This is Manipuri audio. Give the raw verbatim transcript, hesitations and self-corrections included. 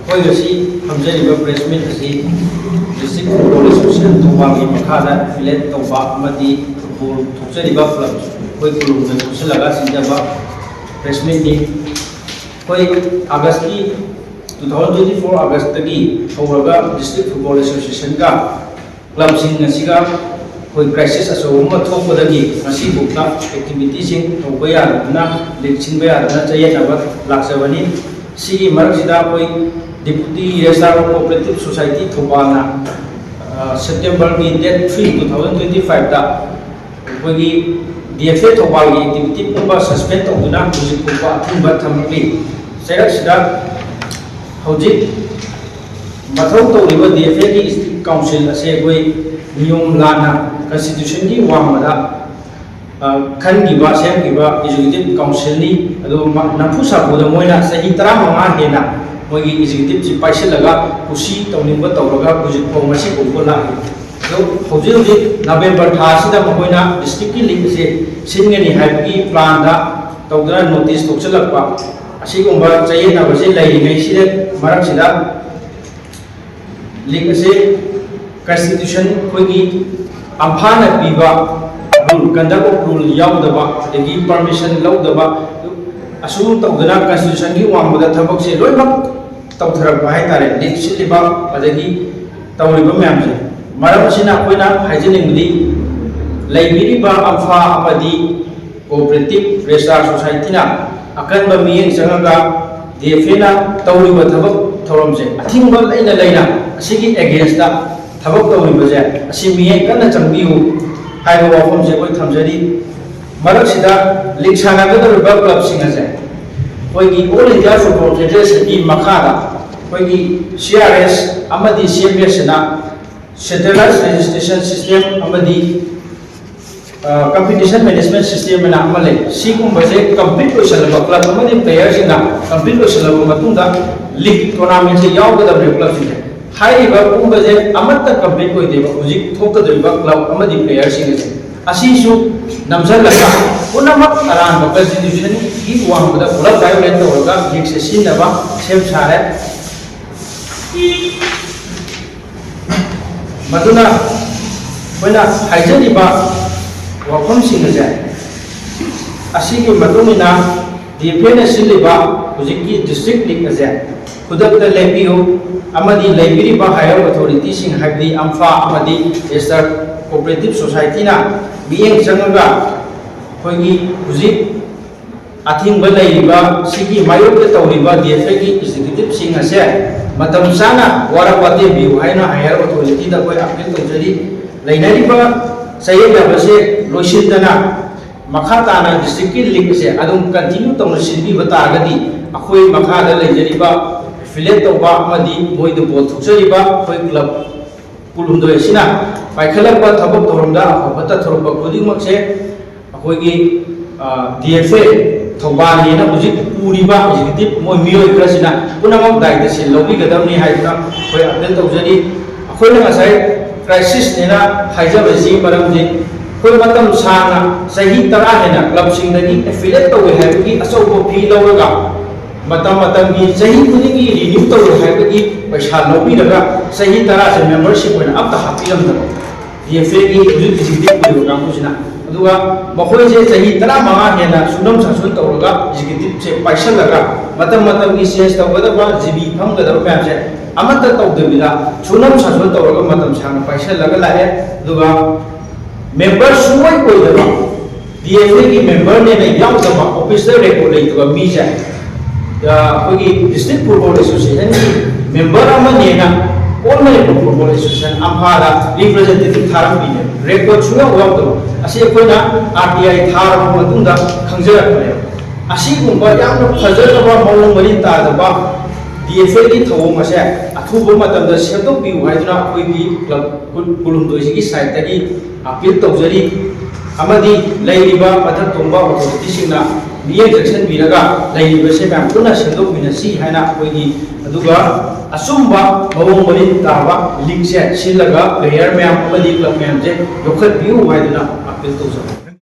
ꯑꯩꯈꯣꯏ ꯉꯁꯤ ꯐꯝꯖꯔꯤꯕ press meet ꯑꯁꯤ District Football Association ꯊꯧꯕꯥꯜꯒꯤ ꯃꯈꯥꯗ affiliate ꯇꯧꯕ ꯑꯃꯗꯤ football ꯊꯣꯛꯆꯔꯤꯕ club ꯑꯩꯈꯣꯏ ꯀꯣꯂꯨꯝꯗ ꯄꯨꯟꯁꯤꯜꯂꯒ ꯁꯤꯟꯖꯕ press meetꯅꯤ꯫ ꯑꯩꯈꯣꯏ Augustꯀꯤ, two thousand twenty four Augustꯇꯒꯤ ꯍꯧꯔꯒ District Football Associationꯒ clubꯁꯤꯡ ꯑꯁꯤꯒ ꯑꯩꯈꯣꯏ crisis ꯑꯆꯧꯕ ꯑꯃ ꯊꯣꯛꯄꯗꯒꯤ ꯉꯁꯤꯐꯥꯎꯗ activityꯁꯤꯡ ꯇꯧꯕ ꯌꯥꯗꯗꯨꯅ, league ꯁꯤꯟꯕ ꯌꯥꯗꯗꯨꯅ ꯆꯌꯦꯠꯅꯕ ꯂꯥꯛꯆꯕꯅꯤ꯫ ꯁꯤꯒꯤ ꯃꯔꯛꯁꯤꯗ ꯑꯩꯈꯣꯏ Deputy Registrar of Cooperative Society ꯊꯧꯕꯥꯜꯅ, ꯑ, Septemberꯒꯤ date three, two thousand twenty fiveꯇ ꯑꯩꯈꯣꯏꯒꯤ D F A ꯊꯧꯕꯥꯜꯒꯤ activity ꯄꯨꯝꯕ suspend ꯇꯧꯗꯨꯅ ꯍꯧꯖꯤꯛ ꯐꯥꯎꯕ ꯑꯊꯤꯡꯕ ꯊꯝꯂꯤ꯫ ꯆꯩꯔꯛꯁꯤꯗ ꯍꯧꯖꯤꯛ ꯃꯊꯧ ꯇꯧꯔꯤꯕ D F Aꯒꯤ District Council ꯑꯁꯦ ꯑꯩꯈꯣꯏ ꯅꯤꯌꯣꯝ ꯂꯥꯟꯅ constitutionꯒꯤ ꯋꯥꯡꯃꯗ, ꯑ, ꯈꯟꯈꯤꯕ, ꯁꯦꯝꯈꯤꯕ Executive Councilꯅꯤ꯫ ꯑꯗꯨ ꯃ-, ꯅꯝꯐꯨ ꯁꯥꯐꯨꯗ ꯃꯣꯏꯅ ꯆꯍꯤ ꯇꯔꯥꯃꯉꯥ ꯍꯦꯟꯅ ꯃꯣꯏꯒꯤ Executiveꯁꯤ ꯄꯥꯏꯁꯤꯜꯂꯒ ꯀꯨꯁꯤ ꯇꯧꯅꯤꯡꯕ ꯇꯧꯔꯒ ꯍꯧꯖꯤꯛ ꯐꯥꯎ ꯉꯁꯤ ꯐꯥꯎꯕ ꯂꯥꯛꯂꯤ꯫ ꯑꯗꯨ ꯍꯧꯖꯤꯛ ꯍꯧꯖꯤꯛ November ꯊꯥ ꯑꯁꯤꯗ ꯃꯈꯣꯏꯅ districtꯀꯤ league ꯑꯁꯤ ꯁꯤꯟꯒꯅꯤ ꯍꯥꯏꯕꯒꯤ planꯗ ꯇꯧꯗꯨꯅ notice ꯊꯣꯛꯆꯤꯜꯂꯛꯄ ꯑꯁꯤꯒꯨꯝꯕ ꯆꯌꯦꯠꯅꯕꯁꯤ ꯂꯩꯔꯤꯉꯩꯁꯤꯗ, ꯃꯔꯛꯁꯤꯗ league ꯑꯁꯤ constitution ꯑꯩꯈꯣꯏꯒꯤ ꯑꯝꯐꯥꯅ ꯄꯤꯕ rule, conduct of rule ꯌꯥꯎꯗꯕ, ꯑꯗꯒꯤ permission ꯂꯧꯗꯕ, ꯑꯁꯨꯝ ꯇꯧꯗꯅ constitutionꯒꯤ ꯋꯥꯡꯃꯗ ꯊꯕꯛꯁꯦ ꯂꯣꯏꯅꯃꯛ ꯇꯧꯊꯔꯛꯄ ꯍꯥꯏꯇꯥꯔꯦ, league ꯁꯤꯜꯂꯤꯕ ꯑꯗꯒꯤ ꯇꯧꯔꯤꯕ ꯃꯌꯥꯝꯁꯦ꯫ ꯃꯔꯝ ꯑꯁꯤꯅ ꯑꯩꯈꯣꯏꯅ ꯍꯥꯏꯖꯅꯤꯡꯕꯗꯤ, ꯂꯩꯕꯤꯔꯤꯕ ꯑꯝꯐꯥ ꯑꯃꯗꯤ Cooperative Registrar Societyꯅ ꯑꯀꯟꯕ ꯃꯤꯠꯌꯦꯡ ꯆꯪꯉꯒ D F Aꯅ ꯇꯧꯔꯤꯕ ꯊꯕꯛ ꯊꯧꯔꯝꯁꯦ ꯑꯊꯤꯡꯕ ꯂꯩꯅ ꯂꯩꯅ ꯑꯁꯤꯒꯤ againstꯇ ꯊꯕꯛ ꯇꯧꯔꯤꯕꯁꯦ ꯑꯁꯤ ꯃꯤꯠꯌꯦꯡ ꯀꯟꯅ ꯆꯪꯕꯤꯌꯨ ꯍꯥꯏꯕ ꯋꯥꯐꯝꯁꯦ ꯑꯩꯈꯣꯏ ꯊꯝꯖꯔꯤ꯫ ꯃꯔꯛꯁꯤꯗ league ꯁꯥꯟꯅꯒꯗꯧꯔꯤꯕ clubꯁꯤꯡ ꯑꯁꯦ ꯑꯩꯈꯣꯏꯒꯤ All India Football Federationꯒꯤ ꯃꯈꯥꯗ ꯑꯩꯈꯣꯏꯒꯤ C R S ꯑꯃꯗꯤ C M S ꯁꯤꯅ centralized registration system ꯑꯃꯗꯤ, ꯑ, competition management system ꯑꯅ ꯑꯃ ꯂꯩ꯫ ꯁꯤꯒꯨꯝꯕꯁꯦ complete ꯑꯣꯏꯁꯜꯂꯕ club ꯑꯃꯗꯤ playerꯁꯤꯡꯅ complete ꯑꯣꯏꯁꯜꯂꯕ ꯃꯇꯨꯡꯗ league tournamentꯁꯦ ꯌꯥꯎꯒꯗꯕꯅꯦꯕ clubꯁꯤꯡꯁꯦ꯫ ꯍꯥꯏꯔꯤꯕ ꯄꯨꯝꯕꯁꯦ ꯑꯃꯠꯇ complete ꯑꯣꯏꯗꯦꯕ ꯍꯧꯖꯤꯛ ꯊꯣꯛꯀꯗꯧꯔꯤꯕ club ꯑꯃꯗꯤ playerꯁꯤꯡ ꯑꯁꯦ꯫ ꯑꯁꯤꯁꯨ ꯅꯝꯁꯤꯜꯂꯒ ꯄꯨꯝꯅꯃꯛ ꯑꯔꯥꯟꯕ constitutionꯒꯤ ꯋꯥꯡꯃꯗ ꯄꯨꯂꯞ violate ꯇꯧꯔꯒ leagueꯁꯦ ꯁꯤꯖꯤꯟꯅꯕ ꯁꯦꯝ ꯁꯥꯔꯦ꯫ ꯃꯗꯨꯅ ꯑꯩꯈꯣꯏꯅ ꯍꯥꯏꯖꯔꯤꯕ ꯋꯥꯐꯝꯁꯤꯡ ꯑꯁꯦ, ꯑꯁꯤꯒꯤ ꯃꯇꯨꯡ ꯏꯟꯅ ꯗꯤ ꯑꯦꯐ ꯑꯦꯅ ꯁꯤꯜꯂꯤꯕ ꯍꯧꯖꯤꯛꯀꯤ ꯗꯤꯁꯇ꯭ꯔꯤꯛ ꯂꯤꯒ ꯑꯁꯦ ꯈꯨꯗꯛꯇ ꯂꯦꯞꯄꯤꯌꯨ ꯑꯃꯗꯤ ꯂꯩꯕꯤꯔꯤꯕ ꯍꯥꯏꯌꯔ ꯑꯣꯊꯣꯔꯤꯇꯤꯁꯤꯡ, ꯍꯥꯏꯕꯗꯤ ꯑꯝꯐꯥ ꯑꯃꯗꯤ ꯔꯦꯖꯤꯁꯇꯔ ꯀꯣꯑꯣꯄꯔꯦꯇꯤꯚ ꯁꯣꯁꯥꯏꯇꯤꯅ ꯃꯤꯠꯌꯦꯡ ꯆꯪꯉꯒ ꯑꯩꯈꯣꯏꯒꯤ ꯍꯧꯖꯤꯛ ꯑꯊꯤꯡꯕ ꯂꯩꯔꯤꯕ ꯁꯤꯒꯤ ꯃꯥꯌꯣꯛꯇ ꯇꯧꯔꯤꯕ ꯗꯤ ꯑꯦꯐ ꯑꯦꯒꯤ ꯑꯦꯛꯖꯤꯀ꯭ꯌꯨꯇꯤꯚꯁꯤꯡ ꯑꯁꯦ ꯃꯇꯝ ꯆꯥꯅ ꯋꯥꯔꯛ ꯋꯥꯇꯦꯝ ꯄꯤꯌꯨ ꯍꯥꯏꯅ ꯍꯥꯏꯌꯔ ꯑꯣꯊꯣꯔꯤꯇꯤꯗ ꯑꯩꯈꯣꯏ ꯑꯄꯤꯜ ꯇꯧꯖꯔꯤ꯫ ꯂꯩꯅꯔꯤꯕ ꯆꯌꯦꯠꯅꯕꯁꯦ ꯂꯣꯏꯁꯤꯟꯗꯅ ꯃꯈꯥ ꯇꯥꯅ ꯗꯤꯁꯇ꯭ꯔꯤꯛꯀꯤ ꯂꯤꯒ ꯑꯁꯦ ꯑꯗꯨꯝ ꯀꯟꯇꯤꯅ꯭ꯌꯨ ꯇꯧꯅ ꯁꯤꯟꯕꯤꯕ ꯇꯥꯔꯒꯗꯤ ꯑꯩꯈꯣꯏ ꯃꯈꯥꯗ ꯂꯩꯖꯔꯤꯕ ꯑꯦꯐꯤꯂꯦꯠ ꯇꯧꯕ ꯑꯃꯗꯤ ꯃꯣꯏꯗ ꯕꯣꯜ ꯊꯣꯛꯆꯔꯤꯕ ꯑꯩꯈꯣꯏ ꯀ꯭ꯂꯕ ꯀꯨꯟꯍꯨꯝꯗꯣꯏ ꯑꯁꯤꯅ ꯄꯥꯏꯈꯠꯂꯛꯄ ꯊꯕꯛ ꯊꯧꯔꯝꯗ ꯑꯐꯕ ꯇꯠꯊꯣꯔꯛꯄ ꯈꯨꯗꯤꯡꯃꯛꯁꯦ ꯑꯩꯈꯣꯏꯒꯤ ꯗꯤ ꯑꯦꯐ ꯑꯦ ꯊꯧꯕꯥꯜꯅꯦꯅ ꯍꯧꯖꯤꯛ ꯄꯨꯔꯤꯕ ꯑꯦꯛꯖꯤꯀ꯭ꯌꯨꯇꯤꯚ ꯃꯣꯏ ꯃꯤꯑꯣꯏ ꯈꯔꯁꯤꯅ ꯄꯨꯝꯅꯃꯛ ꯗꯥꯏꯇꯁꯤꯡ ꯂꯧꯕꯤꯒꯗꯕꯅꯤ ꯍꯥꯏꯗꯨꯅ ꯑꯩꯈꯣꯏ ꯑꯄꯤꯜ ꯇꯧꯖꯔꯤ꯫ ꯑꯩꯈꯣꯏꯅ ꯉꯁꯥꯏ ꯀ꯭ꯔꯥꯏꯁꯤꯁꯅꯦꯅ ꯍꯥꯏꯖꯕꯁꯤ ꯃꯔꯝꯗꯤ ꯑꯩꯈꯣꯏ ꯃꯇꯝ ꯁꯥꯡꯅ ꯆꯍꯤ ꯇꯔꯥ ꯍꯦꯟꯅ ꯀ꯭ꯂꯕꯁꯤꯡꯗꯒꯤ ꯑꯦꯐꯤꯂꯦꯠ ꯇꯧꯋꯦ ꯍꯥꯏꯕꯒꯤ ꯑꯆꯧꯕ ꯐꯤ ꯂꯧꯔꯒ ꯃꯇꯝ ꯃꯇꯝꯒꯤ ꯆꯍꯤ ꯈꯨꯗꯤꯡꯒꯤ ꯔꯤꯅ꯭ꯌꯨ ꯇꯧꯔꯣ ꯍꯥꯏꯕꯒꯤ ꯄꯩꯁꯥ ꯂꯧꯕꯤꯔꯒ ꯆꯍꯤ ꯇꯔꯥꯁꯦ ꯃꯦꯝꯕꯔꯁꯤꯞ ꯑꯣꯏꯅ ꯑꯝꯇ ꯍꯥꯞꯄꯤꯔꯝꯗꯕ ꯗꯤ ꯑꯦꯐ ꯑꯦꯒꯤ ꯍꯧꯖꯤꯛ ꯑꯦꯛꯖꯤꯀ꯭ꯌꯨꯇꯤꯚ ꯑꯣꯏꯔꯤꯕ ꯀꯥꯡꯕꯨꯁꯤꯅ꯫ ꯑꯗꯨꯒ ꯃꯈꯣꯏꯁꯦ ꯆꯍꯤ ꯇꯔꯥꯃꯉꯥ ꯍꯦꯟꯅ ꯁꯨꯡꯅꯝ ꯁꯥꯁꯣꯟ ꯇꯧꯔꯒ ꯑꯦꯛꯖꯤꯀ꯭ꯌꯨꯇꯤꯚꯁꯦ ꯄꯥꯏꯁꯜꯂꯒ ꯃꯇꯝ ꯃꯇꯝꯒꯤ ꯆꯦꯟꯖ ꯇꯧꯒꯗꯕ ꯖꯤ ꯕꯤ ꯐꯝꯒꯗꯕ ꯃꯌꯥꯝꯁꯦ ꯑꯃꯠꯇ ꯇꯧꯗꯕꯤꯗ ꯁꯨꯡꯅꯝ ꯁꯥꯁꯣꯟ ꯇꯧꯔꯒ ꯃꯇꯝ ꯁꯥꯡꯅ ꯄꯥꯏꯁꯜꯂꯒ ꯂꯥꯛꯑꯦ꯫ ꯑꯗꯨꯒ ꯃꯦꯝꯕꯔ ꯁꯨꯡꯑꯣꯏ ꯑꯣꯏꯗꯕ ꯗꯤ ꯑꯦꯐ ꯑꯦꯒꯤ ꯃꯦꯝꯕꯔꯅꯦꯅ ꯌꯥꯎꯗꯕ ꯑꯣꯐꯤꯁꯇ ꯔꯦꯀꯣꯔꯗ ꯂꯩꯇꯕ ꯃꯤꯁꯦ ꯑꯩꯈꯣꯏꯒꯤ ꯗꯤꯁꯇ꯭ꯔꯤꯛ ꯐꯨꯠꯕꯣꯜ ꯑꯦꯁꯣꯁꯤꯌꯦꯁꯟꯒꯤ ꯃꯦꯝꯕꯔ ꯑꯃꯅꯦꯅ ꯑꯣꯜ ꯃꯅꯤꯄꯨꯔ ꯐꯨꯠꯕꯣꯜ ꯑꯦꯁꯣꯁꯤꯌꯦꯁꯟ ꯑꯝꯐꯥꯗ ꯔꯤꯄ꯭ꯔꯖꯦꯟꯇꯦꯇꯤꯚ ꯊꯥꯔꯝꯃꯤꯅꯦ꯫ ꯔꯦꯀꯣꯔꯗ ꯁꯨꯡꯌꯥꯎ ꯌꯥꯎꯗꯕ ꯑꯁꯤ ꯑꯩꯈꯣꯏꯅ ꯑꯥꯔ ꯇꯤ ꯑꯥꯏ ꯊꯥꯔꯕ ꯃꯇꯨꯡꯗ ꯈꯪꯖꯔꯛꯄꯅꯦꯕ꯫ ꯑꯁꯤꯒꯨꯝꯕ ꯌꯥꯝꯅ ꯐꯖꯗꯕ ꯃꯑꯣꯡ ꯃꯔꯤꯟ ꯇꯥꯗꯕ ꯗꯤ ꯑꯦꯐ ꯑꯦꯒꯤ ꯊꯧꯑꯣꯡ ꯑꯁꯦ ꯑꯊꯨꯕ ꯃꯇꯝꯗ ꯁꯦꯝꯗꯣꯛꯄꯤꯌꯨ ꯍꯥꯏꯗꯨꯅ ꯑꯩꯈꯣꯏꯒꯤ ꯀ꯭ꯂꯕ ꯀꯨꯟ-, ꯀꯨꯟꯍꯨꯝꯗꯣꯏꯁꯤꯒꯤ ꯁꯥꯏꯠꯇꯒꯤ ꯑꯄꯤꯜ ꯇꯧꯖꯔꯤ꯫ ꯑꯃꯗꯤ ꯂꯩꯔꯤꯕ ꯃꯊꯛ ꯊꯣꯡꯕ ꯑꯣꯊꯣꯔꯤꯇꯤꯁꯤꯡꯅ ꯃꯤꯠꯌꯦꯡ ꯆꯪꯁꯤꯟꯕꯤꯔꯒ ꯂꯩꯔꯤꯕꯁꯦ ꯃꯌꯥꯝ ꯄꯨꯟꯅ ꯁꯦꯝꯗꯣꯛꯃꯤꯟꯅꯁꯤ ꯍꯥꯏꯅ ꯑꯩꯈꯣꯏꯒꯤ, ꯑꯗꯨꯒ ꯑꯆꯨꯝꯕ ꯃꯑꯣꯡ ꯃꯔꯤꯟ ꯇꯥꯕ ꯂꯤꯒꯁꯦ ꯁꯤꯜꯂꯒ ꯄ꯭ꯂꯦꯌꯔ ꯃꯌꯥꯝ ꯑꯃꯗꯤ ꯀ꯭ꯂꯕ ꯃꯌꯥꯝꯁꯦ ꯌꯣꯛꯈꯠꯄꯤꯌꯨ ꯍꯥꯏꯗꯨꯅ ꯑꯄꯤꯜ ꯇꯧꯖꯕꯅꯤ꯫